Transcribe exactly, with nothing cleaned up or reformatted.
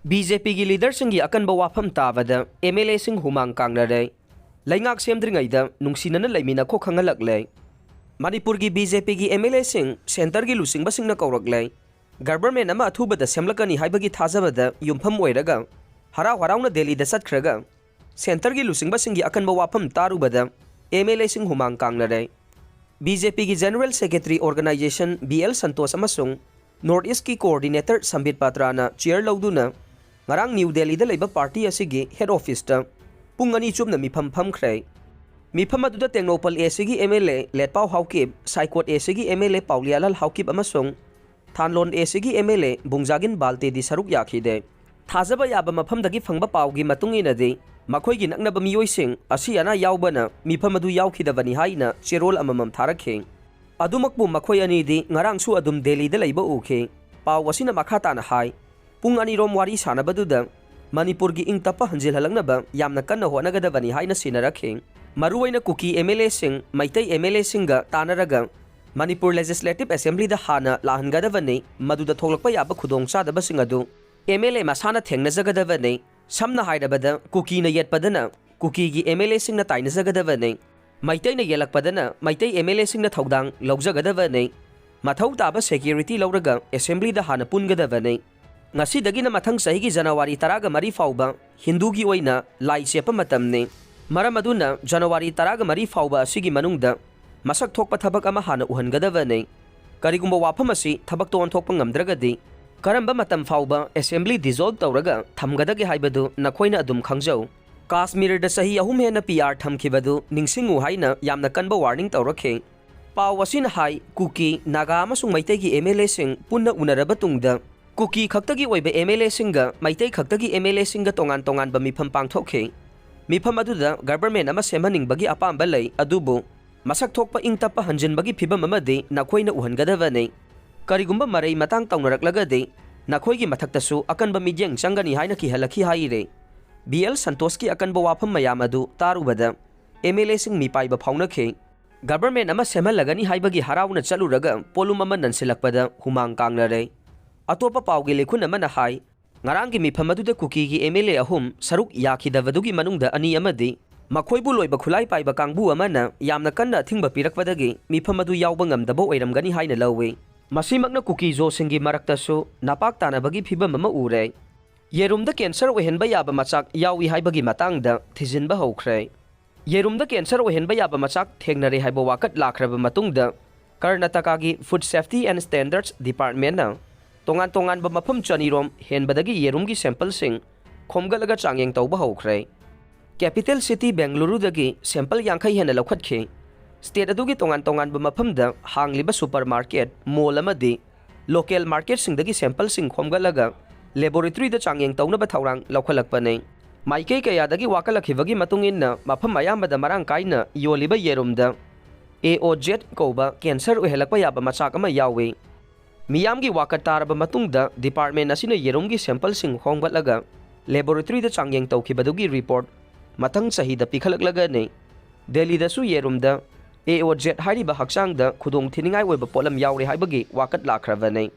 B J ꯄꯤꯒꯤ ꯂꯤꯗꯔꯁꯤꯡꯒꯤ ꯑꯀꯟꯕ ꯋꯥꯐꯝ ꯇꯥꯕꯗ ꯑꯦꯝ ꯑꯦꯜ ꯑꯦꯁꯤꯡ ꯍꯨꯃꯥꯡ ꯀꯥꯡꯅꯔꯦ꯫ ꯂꯩꯉꯥꯛ ꯁꯦꯝꯗ꯭ꯔꯤꯉꯩꯗ ꯅꯨꯡꯁꯤꯅꯅ ꯂꯩꯃꯤꯟꯅꯈꯣ ꯈꯪꯍꯜꯂꯛꯂꯦ꯫ ꯃꯅꯤꯄꯨꯔꯒꯤ ꯕꯤ ꯖꯦ ꯄꯤꯒꯤ ꯑꯦꯝ ꯑꯦꯜ ꯑꯦꯁꯤꯡ ꯁꯦꯟꯇꯔꯒꯤ ꯂꯨꯆꯤꯡꯕꯁꯤꯡꯅ ꯀꯧꯔꯛꯂꯦ꯫ ꯒꯚꯔꯟꯃꯦꯟ ꯑꯃ ꯑꯊꯨꯕꯗ ꯁꯦꯝꯂꯛꯀꯅꯤ ꯍꯥꯏꯕꯒꯤ ꯊꯥꯖꯕꯗ ꯌꯨꯝꯐꯝ ꯑꯣꯏꯔꯒ ꯍꯔꯥꯎ ꯍꯔꯥꯎꯅ ꯗꯦꯜꯂꯤꯗ ꯆꯠꯈ꯭ꯔꯒ ꯁꯦꯟꯇꯔꯒꯤ ꯂꯨꯆꯤꯡꯕꯁꯤꯡꯒꯤ ꯑꯀꯟꯕ ꯋꯥꯐꯝ ꯇꯥꯔꯨꯕꯗ ꯑꯦꯝ ꯑꯦꯜ ꯑꯦꯁꯤꯡ ꯍꯨꯃꯥꯡ ꯀꯥꯡꯅꯔꯦ꯫ ꯕꯤ ꯖꯦ ꯄꯤꯒꯤ general secretary organisation B L Santosh ꯑꯃꯁꯨꯡ ꯅꯣꯔꯠ ꯏꯁꯀꯤ ꯀꯣꯑꯣꯔꯗꯤꯅꯦꯇꯔ ꯁꯝꯕꯤꯠ ꯄꯥꯇ꯭ꯔꯥꯅ ꯆꯤꯌꯔ ꯂꯧꯗꯨꯅ ꯉꯔꯥꯡ ꯅ꯭ꯌꯨ ꯗꯦꯜꯂꯤꯗ ꯂꯩꯕ ꯄꯥꯔꯇꯤ ꯑꯁꯤꯒꯤ ꯍꯦꯗ ꯑꯣꯐꯤꯁꯇ ꯄꯨꯡ ꯑꯅꯤ ꯆꯨꯞꯅ ꯃꯤꯐꯝ ꯐꯝꯈ꯭ꯔꯦ꯫ ꯃꯤꯐꯝ ꯑꯗꯨꯗ ꯇꯦꯡꯅꯧꯄꯜ ꯑꯦ ꯁꯤꯒꯤ ꯑꯦꯝ ꯑꯦꯜ ꯑꯦ ꯂꯦꯠꯄꯥꯎ ꯍꯥꯎꯀꯤꯞ, ꯁꯥꯏꯀꯣꯠ ꯑꯦ ꯁꯤꯒꯤ ꯑꯦꯝ ꯑꯦꯜ ꯑꯦ ꯄꯥꯎꯂꯤꯌꯥꯂꯥꯜ ꯍꯥꯎꯀꯤꯞ ꯑꯃꯁꯨꯡ ꯊꯥꯟꯂꯣꯟ ꯑꯦ ꯁꯤꯒꯤ ꯑꯦꯝ ꯑꯦꯜ ꯑꯦ ꯕꯨꯡꯖꯥꯒꯤꯟ ꯕꯥꯜꯇꯦꯗꯤ ꯁꯔꯨꯛ ꯌꯥꯈꯤꯗꯦ꯫ ꯊꯥꯖꯕ ꯌꯥꯕ ꯃꯐꯝꯗꯒꯤ ꯐꯪꯕ ꯄꯥꯎꯒꯤ ꯃꯇꯨꯡ ꯏꯟꯅꯗꯤ, ꯃꯈꯣꯏꯒꯤ ꯅꯛꯅꯕ ꯃꯤꯑꯣꯏꯁꯤꯡ ꯑꯁꯤ ꯑꯅꯥ ꯌꯥꯎꯕꯅ ꯃꯤꯐꯝ ꯑꯗꯨ ꯌꯥꯎꯈꯤꯗꯕꯅꯤ ꯍꯥꯏꯅ ꯆꯦꯔꯣꯜ ꯑꯃꯃꯝ ꯊꯥꯔꯛꯈꯤ꯫ ꯑꯗꯨꯃꯛꯄꯨ ꯃꯈꯣꯏ ꯑꯅꯤꯗꯤ ꯉꯔꯥꯡꯁꯨ ꯑꯗꯨꯝ ꯗꯦꯜꯂꯤꯗ ꯂꯩꯕ ꯎꯈꯤ꯫ ꯄꯥꯎ ꯑꯁꯤꯅ ꯃꯈꯥ ꯇꯥꯅ ꯍꯥꯏ, ꯄꯨꯡ ꯑꯅꯤꯔꯣꯝ ꯋꯥꯔꯤ ꯁꯥꯟꯅꯕꯗꯨꯗ ꯃꯅꯤꯄꯨꯔꯒꯤ ꯏꯪ ꯇꯞꯄ ꯍꯟꯖꯤꯜꯍꯜꯂꯛꯅꯕ ꯌꯥꯝꯅ ꯀꯟꯅ ꯍꯣꯠꯅꯒꯗꯕꯅꯤ ꯍꯥꯏꯅ ꯁꯤꯟꯅꯔꯛꯈꯤ꯫ ꯃꯔꯨꯑꯣꯏꯅ ꯀꯨꯀꯤ ꯑꯦꯝ ꯑꯦꯜ ꯑꯦꯁꯤꯡ, ꯃꯩꯇꯩ ꯑꯦꯝ ꯑꯦꯜ ꯑꯦꯁꯤꯡꯒ ꯇꯥꯟꯅꯔꯒ ꯃꯅꯤꯄꯨꯔ ꯂꯦꯖꯤꯁꯂꯦꯇꯤꯚ ꯑꯦꯁꯦꯝꯕ꯭ꯂꯤꯗ ꯍꯥꯟꯅ ꯂꯥꯛꯍꯟꯒꯗꯕꯅꯤ, ꯃꯗꯨꯗ ꯊꯣꯛꯂꯛꯄ ꯌꯥꯕ ꯈꯨꯗꯣꯡꯆꯥꯗꯕꯁꯤꯡ ꯑꯗꯨ ꯑꯦꯝ ꯑꯦꯜ ꯑꯦ ꯃꯁꯥꯅ ꯊꯦꯡꯅꯖꯒꯗꯕꯅꯤ꯫ ꯁꯝꯅ ꯍꯥꯏꯔꯕꯗ, ꯀꯨꯀꯤꯅ ꯌꯦꯠꯄꯗꯅ ꯀꯨꯀꯤꯒꯤ ꯑꯦꯝ ꯑꯦꯜ ꯑꯦꯁꯤꯡꯅ ꯇꯥꯏꯅꯖꯒꯗꯕꯅꯤ꯫ ꯃꯩꯇꯩꯅ ꯌꯦꯜꯂꯛꯄꯗꯅ ꯃꯩꯇꯩ ꯑꯦꯝ ꯑꯦꯜ ꯑꯦꯁꯤꯡꯅ ꯊꯧꯗꯥꯡ ꯂꯧꯖꯒꯗꯕꯅꯤ꯫ ꯃꯊꯧ ꯇꯥꯕ ꯁꯦꯀ꯭ꯌꯨꯔꯤꯇꯤ ꯂꯧꯔꯒ ꯑꯦꯁꯦꯝꯕ꯭ꯂꯤꯗ ꯍꯥꯟꯅ ꯄꯨꯟꯒꯗꯕꯅꯤ꯫ ꯉꯁꯤꯗꯒꯤꯅ ꯃꯊꯪ ꯆꯍꯤꯒꯤ ꯖꯅꯋꯥꯔꯤ ꯇꯔꯥꯒ ꯃꯔꯤ ꯐꯥꯎꯕ ꯍꯤꯟꯗꯨꯒꯤ ꯑꯣꯏꯅ ꯂꯥꯏ ꯆꯦꯞꯄ ꯃꯇꯝꯅꯤ꯫ ꯃꯔꯝ ꯑꯗꯨꯅ ꯖꯅꯋꯥꯔꯤ ꯇꯔꯥꯒ ꯃꯔꯤ ꯐꯥꯎꯕ ꯑꯁꯤꯒꯤ ꯃꯅꯨꯡꯗ ꯃꯁꯛ ꯊꯣꯛꯄ ꯊꯕꯛ ꯑꯃ ꯍꯥꯟꯅ ꯎꯍꯟꯒꯗꯕꯅꯤ꯫ ꯀꯔꯤꯒꯨꯝꯕ ꯋꯥꯐꯝ ꯑꯁꯤ ꯊꯕꯛꯇ ꯑꯣꯟꯊꯣꯛꯄ ꯉꯝꯗ꯭ꯔꯒꯗꯤ, ꯀꯔꯝꯕ ꯃꯇꯝ ꯐꯥꯎꯕ ꯑꯦꯁꯦꯝꯕ꯭ꯂꯤ ꯗꯤꯖꯣꯜꯕ ꯇꯧꯔꯒ ꯊꯝꯒꯗꯒꯦ ꯍꯥꯏꯕꯗꯨ ꯅꯈꯣꯏꯅ ꯑꯗꯨꯝ ꯈꯪꯖꯧ꯫ ꯀꯥꯁꯃꯤꯔꯗ ꯆꯍꯤ ꯑꯍꯨꯝ ꯍꯦꯟꯅ ꯄꯤ ꯑꯥꯔ ꯊꯝꯈꯤꯕꯗꯨ ꯅꯤꯡꯁꯤꯡꯉꯨ ꯍꯥꯏꯅ ꯌꯥꯝꯅ ꯀꯟꯕ ꯋꯥꯔꯅꯤꯡ ꯇꯧꯔꯛꯈꯤ꯫ ꯄꯥꯎ ꯑꯁꯤꯅ ꯍꯥꯏ, ꯀꯨꯀꯤ, ꯅꯥꯒꯥ ꯑꯃꯁꯨꯡ ꯃꯩꯇꯩꯒꯤ ꯑꯦꯝ ꯑꯦꯜ ꯑꯦꯁꯤꯡ ꯄꯨꯟꯅ ꯎꯅꯔꯕ ꯇꯨꯡꯗ, ꯀꯨꯀꯤ ꯈꯛꯇꯒꯤ ꯑꯣꯏꯕ ꯑꯦꯝ ꯑꯦꯜ ꯑꯦꯁꯤꯡꯒ ꯃꯩꯇꯩ ꯈꯛꯇꯒꯤ ꯑꯦꯝ ꯑꯦꯜ ꯑꯦꯁꯤꯡꯒ ꯇꯣꯉꯥꯟ ꯇꯣꯉꯥꯟꯕ ꯃꯤꯐꯝ ꯄꯥꯡꯊꯣꯛꯈꯤ꯫ ꯃꯤꯐꯝ ꯑꯗꯨꯗ ꯒꯚꯔꯟꯃꯦꯟ ꯑꯃ ꯁꯦꯝꯍꯟꯅꯤꯡꯕꯒꯤ ꯑꯄꯥꯝꯕ ꯂꯩ, ꯑꯗꯨꯕꯨ ꯃꯁꯛ ꯊꯣꯛꯄ ꯏꯪ ꯇꯞꯄ ꯍꯟꯖꯤꯟꯕꯒꯤ ꯐꯤꯚꯝ ꯑꯃꯗꯤ ꯅꯈꯣꯏꯅ ꯎꯍꯟꯒꯗꯕꯅꯤ꯫ ꯀꯔꯤꯒꯨꯝꯕ ꯃꯔꯩ ꯃꯇꯥꯡ ꯇꯧꯅꯔꯛꯂꯒꯗꯤ ꯅꯈꯣꯏꯒꯤ ꯃꯊꯛꯇꯁꯨ ꯑꯀꯟꯕ ꯃꯤꯠꯌꯦꯡ ꯆꯪꯒꯅꯤ ꯍꯥꯏꯅ ꯀꯤꯍꯜꯂꯛꯈꯤ ꯍꯥꯏꯔꯦ꯫ ꯕꯤ ꯑꯦꯜ ꯁꯟꯇꯣꯁꯀꯤ ꯑꯀꯟꯕ ꯋꯥꯐꯝ ꯃꯌꯥꯝ ꯑꯗꯨ ꯇꯥꯔꯨꯕꯗ ꯑꯦꯝ ꯑꯦꯜ ꯑꯦꯁꯤꯡ ꯃꯤꯄꯥꯏꯕ ꯐꯥꯎꯅꯈꯤ꯫ ꯒꯚꯔꯟꯃꯦꯟ ꯑꯃ ꯁꯦꯝꯍꯜꯂꯒꯅꯤ ꯍꯥꯏꯕꯒꯤ ꯍꯔꯥꯎꯅ ꯆꯠꯂꯨꯔꯒ ꯄꯣꯠꯂꯨꯝ ꯑꯃ ꯅꯟꯁꯤꯜꯂꯛꯄꯗ ꯍꯨꯃꯥꯡ ꯀꯥꯡꯅꯔꯦ꯫ ꯑꯇꯣꯞꯄ ꯄꯥꯎꯒꯤ ꯂꯤꯈꯨꯟ ꯑꯃꯅ ꯍꯥꯏ, ꯉꯔꯥꯡꯒꯤ ꯃꯤꯐꯝ ꯑꯗꯨꯗ ꯀꯨꯀꯤꯒꯤ ꯑꯦꯝ ꯑꯦꯜ ꯑꯦ ꯑꯍꯨꯝ ꯁꯔꯨꯛ ꯌꯥꯈꯤꯗꯕꯗꯨꯒꯤ ꯃꯅꯨꯡꯗ ꯑꯅꯤ ꯑꯃꯗꯤ ꯃꯈꯣꯏꯕꯨ ꯂꯣꯏꯕ ꯈꯨꯠꯂꯥꯏ ꯄꯥꯏꯕ ꯀꯥꯡꯕꯨ ꯑꯃꯅ ꯌꯥꯝꯅ ꯀꯟꯅ ꯑꯊꯤꯡꯕ ꯄꯤꯔꯛꯄꯗꯒꯤ ꯃꯤꯐꯝ ꯑꯗꯨ ꯌꯥꯎꯕ ꯉꯝꯗꯕ ꯑꯣꯏꯔꯝꯒꯅꯤ ꯍꯥꯏꯅ ꯂꯧꯏ꯫ ꯃꯁꯤꯃꯛꯅ ꯀꯨꯀꯤ ꯖꯣꯁꯤꯡꯒꯤ ꯃꯔꯛꯇꯁꯨ ꯅꯄꯥꯛ ꯇꯥꯅꯕꯒꯤ ꯐꯤꯚꯝ ꯑꯃ ꯎꯔꯦ꯫ ꯌꯦꯔꯨꯝꯗ ꯀꯦꯟꯁꯔ ꯑꯣꯏꯍꯟꯕ ꯌꯥꯕ ꯃꯆꯥꯛ ꯌꯥꯎꯏ ꯍꯥꯏꯕꯒꯤ ꯃꯇꯥꯡꯗ ꯊꯤꯖꯤꯟꯕ ꯍꯧꯈ꯭ꯔꯦ꯫ ꯌꯦꯔꯨꯝꯗ ꯀꯦꯟꯁꯔ ꯑꯣꯏꯍꯟꯕ ꯌꯥꯕ ꯃꯆꯥꯛ ꯊꯦꯡꯅꯔꯦ ꯍꯥꯏꯕ ꯋꯥꯀꯠ ꯂꯥꯛꯈ꯭ꯔꯕ ꯃꯇꯨꯡꯗ, ꯀꯔꯅꯥꯇꯀꯥꯒꯤ Food Safety and Standards Departmentꯅ ꯇꯣꯉꯥꯟ ꯇꯣꯉꯥꯟꯕ ꯃꯐꯝ ꯆꯅꯤꯔꯣꯝ ꯍꯦꯟꯕꯗꯒꯤ ꯌꯦꯔꯨꯝꯒꯤ sampleꯁꯤꯡ ꯈꯣꯝꯒꯠꯂꯒ ꯆꯥꯡꯌꯦꯡ ꯇꯧꯕ ꯍꯧꯈ꯭ꯔꯦ꯫ Capital city ꯕꯦꯡꯒꯂꯨꯔꯨꯗꯒꯤ sample ꯌꯥꯡꯈꯩ ꯍꯦꯟꯅ ꯂꯧꯈꯠꯈꯤ꯫ State ꯑꯗꯨꯒꯤ ꯇꯣꯉꯥꯟ ꯇꯣꯉꯥꯟꯕ ꯃꯐꯝꯗ ꯍꯥꯡꯂꯤꯕ supermarket, mall ꯑꯃꯗꯤ local marketꯁꯤꯡꯗꯒꯤ sampleꯁꯤꯡ ꯈꯣꯝꯒꯠꯂꯒ laboratoryꯗ ꯆꯥꯡꯌꯦꯡ ꯇꯧꯅꯕ ꯊꯧꯔꯥꯡ ꯂꯧꯈꯠꯂꯛꯄꯅꯤ꯫ ꯃꯥꯏꯀꯩ ꯀꯌꯥꯗꯒꯤ ꯋꯥꯀꯠꯂꯛꯈꯤꯕꯒꯤ ꯃꯇꯨꯡ ꯏꯟꯅ, ꯃꯐꯝ ꯑꯌꯥꯝꯕꯗ ꯃꯔꯥꯡ ꯀꯥꯏꯅ ꯌꯣꯜꯂꯤꯕ ꯌꯦꯔꯨꯝꯗ AOZ ꯀꯧꯕ ꯀꯦꯟꯁꯔ ꯑꯣꯏꯍꯜꯂꯛꯄ ꯌꯥꯕ ꯃꯆꯥꯛ ꯑꯃ ꯌꯥꯎꯏ꯫ ꯃꯤꯌꯥꯝꯒꯤ ꯋꯥꯀꯠ ꯇꯥꯔꯕ ꯃꯇꯨꯡꯗ, department ꯑꯁꯤꯅ ꯌꯦꯔꯨꯝꯒꯤ sampleꯁꯤꯡ ꯈꯣꯝꯒꯠꯂꯒ laboratoryꯗ ꯆꯥꯡꯌꯦꯡ ꯇꯧꯈꯤꯕꯗꯨꯒꯤ report ꯃꯊꯪ ꯆꯍꯤꯗ ꯄꯤꯈꯠꯂꯛꯂꯒꯅꯤ꯫ ꯗꯦꯜꯂꯤꯗꯁꯨ ꯌꯦꯔꯨꯝꯗ AOZ ꯍꯥꯏꯔꯤꯕ ꯍꯛꯆꯥꯡꯗ ꯈꯨꯗꯣꯡ ꯊꯤꯅꯤꯡꯉꯥꯏ ꯑꯣꯏꯕ ꯄꯣꯠꯂꯝ ꯌꯥꯎꯔꯦ ꯍꯥꯏꯕꯒꯤ ꯋꯥꯀꯠ ꯂꯥꯛꯈ꯭ꯔꯕꯅꯤ꯫